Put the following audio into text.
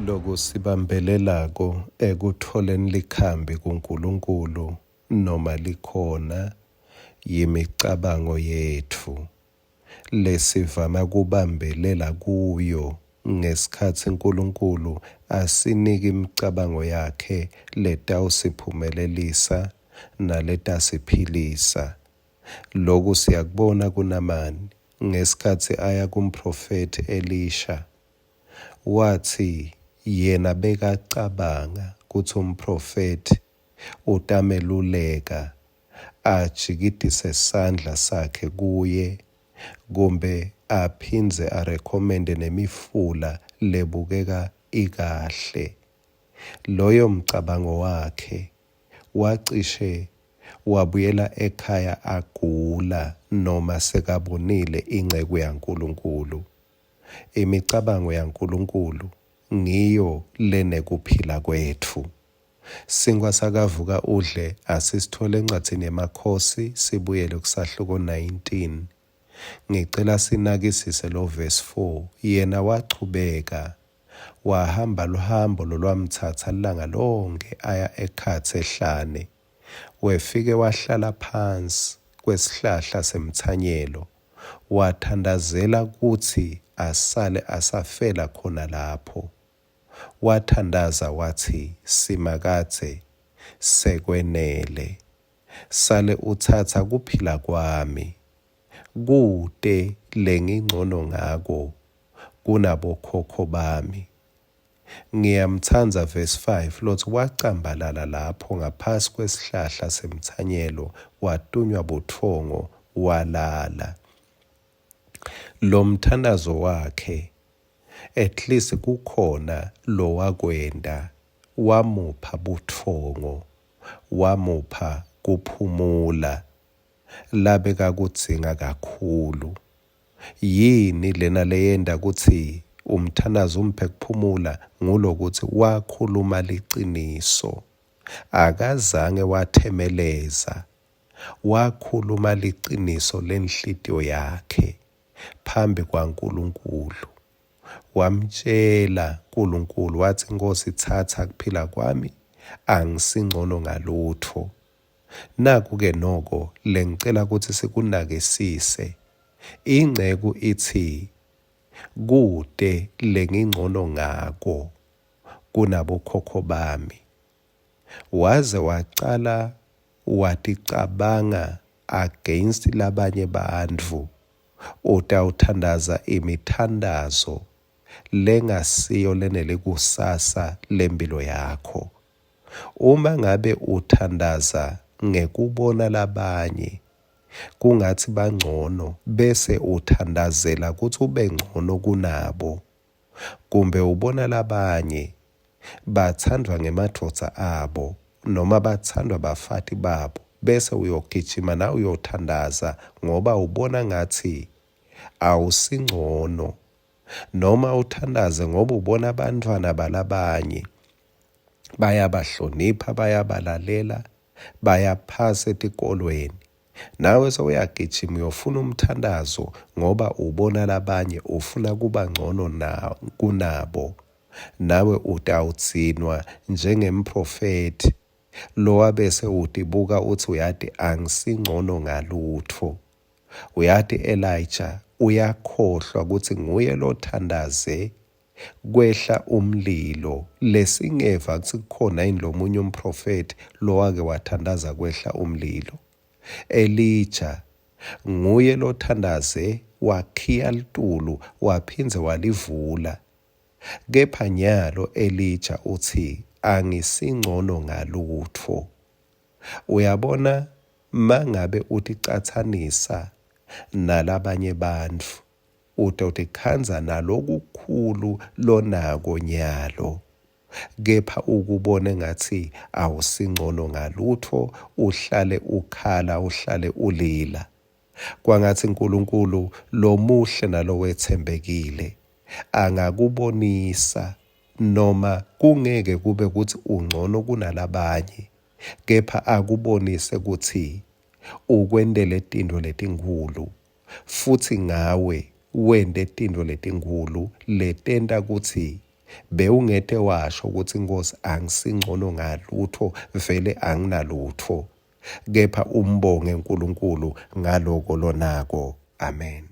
Lokusibambelelako ekutfoleni likhambi kuNkulunkulu noma likhona yimicabango yetfu lesivama kubambelela kuyo ngesikhatsi Nkulunkulu asinika imicabango yakhe letawusiphumelelisa naletasiphilisa. Loku siyakubona kuNamani ngesikhatsi aya kumphrofethi Elisha. Watsi yena bekacabanga kutsi umphrofethi utameluleka ajikitise sandla sakhe kuye kumbe aphindze arekhomende nemifula lebukeka ikahle. Loyo mcabango wakhe wacishe wabuyela ekhaya agula noma sekabonile inceku yaNkulunkulu. Imicabango yaNkulunkulu ngiyo lenekuphila kwetfu. Sinkwa sakavuka udle asisithole encwadzini yeMakhosi sibuyele kusahluko 19. Ngicela sinakisise lo verse 4. Yena wachubeka wahamba luhambo lolwamtsatsa lilanga lonkhe aya ekhatsi ehlane. Wefike wahlala phansi kwesihlahla semtsanyelo Wathandazela kutsi asale asafela khona lapho. Wathandaza watsi, Simakadze, sekwenele. Sale utsatsa kuphila kwami. Kute lengincono ngako kunabokhokho bami. Ngiyamtsandza verse 5 lotsi wacambalala lapho ngaphasi kwesihlahla semtsanyelo watunywa butfongo walala. Lomthandazo wakhe at least kukhona lowakwenta wamupha butfongo wamupha kuphumula labekakudzinga kakhulu. Yini lena leyenta kutsi umthandazo umphe kuphumula? Ngulokutsi wakhuluma liciniso. Akazange wathemeleza. Wakhuluma liciniso lenhlitiyo yakhe phambi kwaNkulunkulu. Wamtjela Nkulunkulu watsi, Nkhosi tsatsa kuphila kwami, angisingcono ngalutfo. Naku-ke noko lengicela kutsi sikunakisise. Inceku itsi, Kute lengingcono ngako kunabokhokho bami. Waze wacala waticabanga against labanye bantfu. Utawuthandaza imithandazo lengasiyo lenelikusasa lempilo yakho. Uma ngabe uthandaza ngekubona labanye kungatsi bancono bese uthandazela kutsi ube ncono kunabo, kumbe ubona labanye batsandvwa ngemadvodza abo noma batsandvwa bafati babo bese uyogijima nawe uyothandaza ngoba ubona ngatsi awusincono, noma uthandaze ngoba ubona bantfwana balabanye bayabahlonipha, bayabalalela, bayaphasa etikolweni. Nawe sewuyagijima uyofuna umthandazo ngoba ubona labanye ufuna kuba ngcono na kunabo. Nawe utawudzinwa njengemprofethi lowabese utibuka utsi uyati angisingcono ngalutfo. Uyati Elijah uyakhohlwa kutsi nguye lothandaze Kwehla umlilo, lesingeva kutsi kukhona yini lomunye umprofethi lowake wathandaza kwehla umlilo. Elija nguye lothandaze wakhiya litulu waphindze walivula. Kepha nyalo Elija utsi angisincono ngalutfo. Uyabona mangabe uticatsanisa nalabanye bantfu Utotikhandza nalokukhulu lonako nyalo, kepha ukubone ngatsi awusincono ngalutfo, uhlale ukhala, uhlale ulila. Kwangatsi Nkulunkulu lomuhle nalowetsembekile angakubonisa, noma kungeke kube kutsi uncono kunalabanye, kepha akubonise kutsi ukwentele tintfo letinkhulu futsi ngawe wente tintfo letinkhulu letenta kutsi Bewungete washo kutsi Nkhosi angisingcono ngalutfo vele anginalutfo. Kepha umbonge Nkulunkulu ngaloko lonako. Amen.